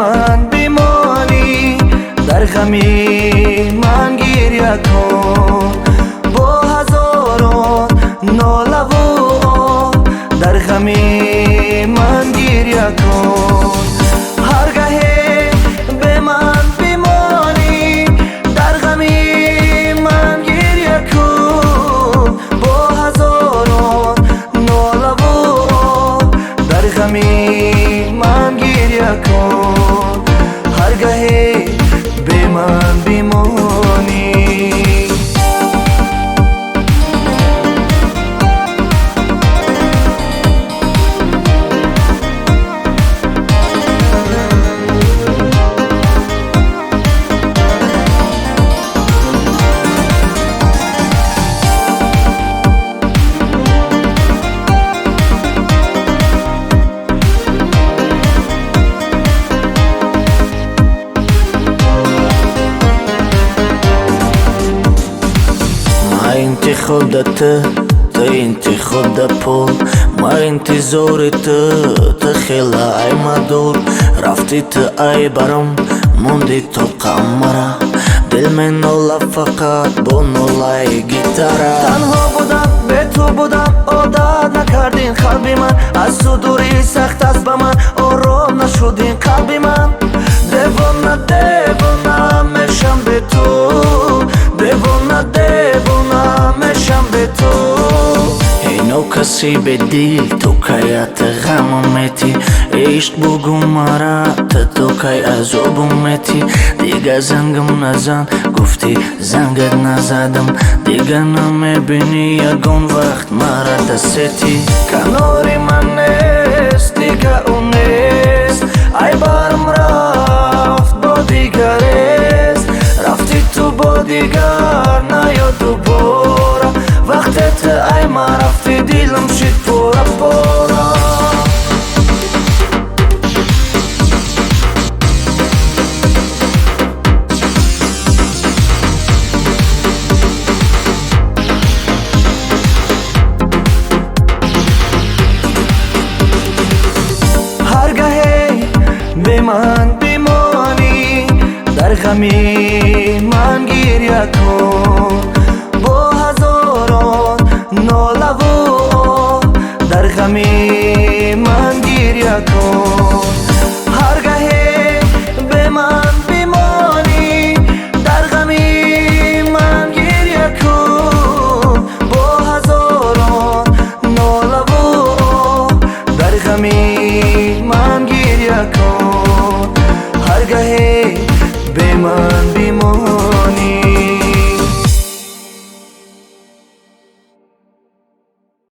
Ман бимонӣ, дар ғами ман гиря кун, бо ҳазорон нолаву оҳ дар ғами ман гиря кун. Ҳар гаҳе бе ман бимонӣ, дар ғами ман гиря кун, бо ҳазорон нолаву оҳ дар ғами ман гиря кун. Ҳар гаҳе бе ман бимонӣ. Ма интихоб да ту, ту интихоб да пул. Ма интизори ту, ту хела ай мадур. Рафти ту ай барам, монди то қамара. Дил менола фақат бо нолаи гитара. Танҳо будам, бе ту будам, одат накардин қалби ман. Аз ту дурӣ сахт аст ба ман, ором нашудин қалби ман. Девона, девона мешам бе ту, девона, девона мешам бе ту. Ино каси бедил, ту каят ғамам метӣ. Ишқ бугу мара, ту то кай азобум метӣ. Дига зангам назан, гуфтӣ зангат назадам. Дига намебинӣ ягон вақт мара дасети. Канори ман нест, дига ӯ нест. Ай барм рафт бо дигарест. Рафти ту бо дигар, наё дубора. Вақте ту ай ман рафти, дилам шид пора пора. Ҳар гаҳе бе ман бимонӣ, дар ғами ман гиря кун.